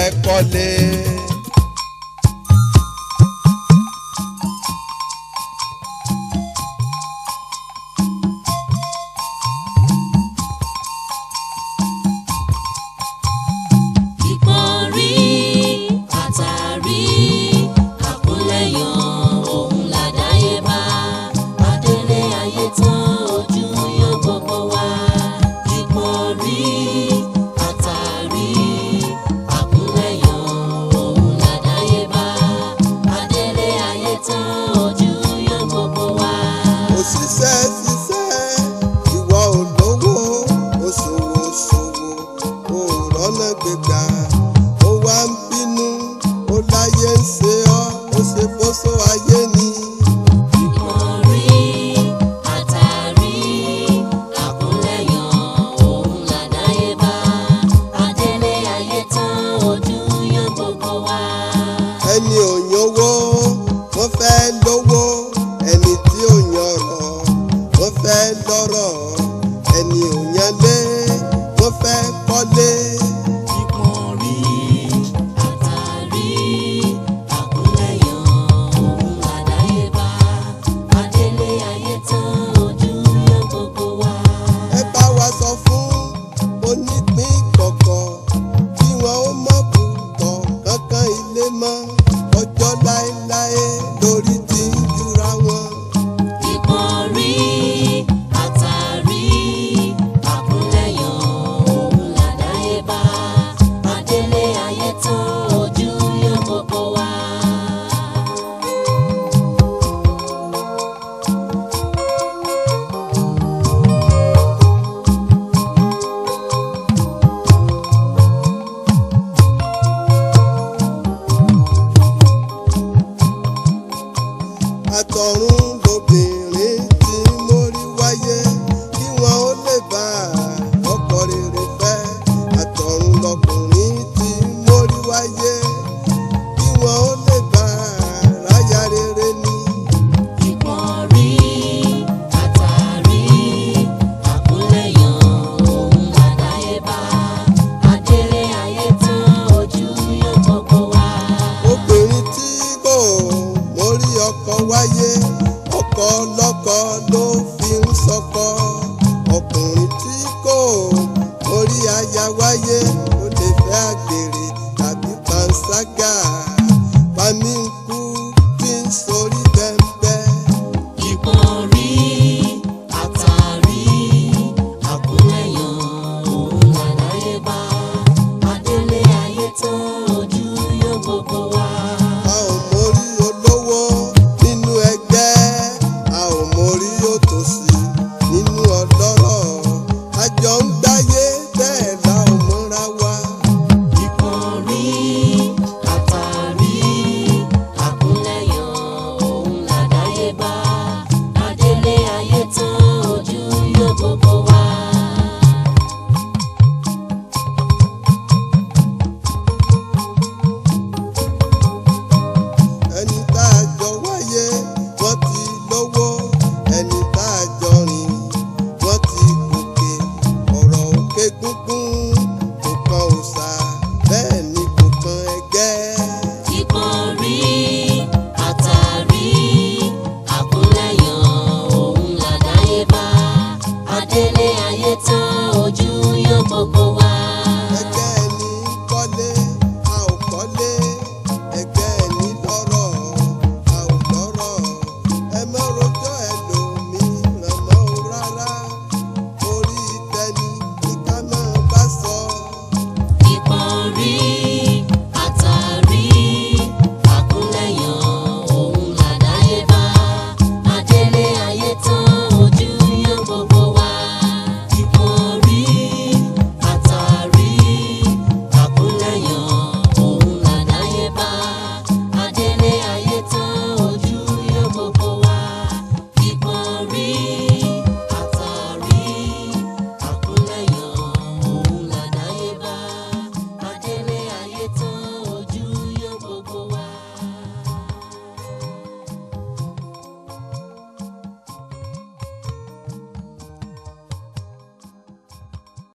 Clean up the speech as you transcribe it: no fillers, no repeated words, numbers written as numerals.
fẹ́ kọ́lé. Ìpọ́nrí àtàrí àkúnlẹ̀yàn òun làdáyébá. Adélé ayé tán ojú yan gbogbo wa. Ìpọ́nrí àtàrí àkúnlẹ̀yàn òun làdáyébá. Adélé ayé tán ojú yan gbogbo wa. Òṣìṣẹ́ ṣiṣẹ́ ìwọ ò lówó, òṣòwò ṣòwò ò rọ́nà gbégbá. Ó wá ń bínú, ó láyé ń ṣe ọ́, ó ṣe bóṣó ayé ni. Ìpọ́nrí àtàrí àkúnlẹ̀yàn òun làdáyébá. Adélé ayé tán ojú yan gbogbo wa. Ẹni ò yànwó wọ́n fẹ́ lówó, ẹni tí ò yànrọ̀ wọ́n fẹ́ lọ́rọ̀, ẹni ò yànlé wọ́n fẹ́ kọ́lé. Ìpọ́nrí àtàrí àkúnlẹ̀yàn òun làdáyébá. Adélé ayé tán ojú yan gbogbo wa. Ẹ bá wa sọ fún onípín kọ̀kọ̀ kí wọn ó mọ̀ bùtọ̀ kankan ilé mọ́, ọjọ́ láéláé lórí ti ń jura wọn. Ìpọ́nrí àtàrí àkúnlẹ̀yàn òun làdáyébá. Adélé ayé tán ojú yan gbogbo wa. Àtọ̀run lobìnrin tí ń mórí wáyé kí wọn ó lè bá ọkọ rere fẹ́. Àtọ̀run lọkùnrin tí ń mórí wáyé kí wọn ó lè bá ráyà rere ní. Ìpọ́nrí àtàrí àkúnlẹ̀yàn òun làdáyébá. Adélé ayé tán ojú yan gbogbo wa. Obìnrin tí kò mórí ọkọ wáyé, ọkọ lọ́kọ ló fi ń sọkọ. Ọkùnrin tí kò mórí aya wáyé, ó lè fẹ́ àgbèrè tàbí panṣágà. Pàmínkù tí ń sorí bẹ́ńbẹ́. Ìpọ́nrí àtàrí àkúnlẹ̀yàn òun làdáyébá. Adélé ayé tán ojú yan gbogbo wa. A ò mórí olówó nínú ẹgbẹ́, a ò mórí òtòṣì nínú ọlọ́rọ̀. A jọ ń gbáyé bẹ́ẹ̀ la ò mọ́ra wa. Ìpọ́nrí àtàrí àkúnlẹ̀yàn òun làdáyébá. Adélé ayé tán ojú yan gbogbo wa. Ẹni tá a jọ wáyé wọ́n ti lówó, ẹni tá a jọ rìn wọ́n ti gòkè. Ọ̀rọ̀ òkè gúngún kò kan òòṣà, bẹ́ẹ̀ ni kò kan ẹgbẹ́. Ìpọ́nrí àtàrí àkúnlẹ̀yàn òun làdáyébá. Adélé ayé tán ojú yan gbogbo.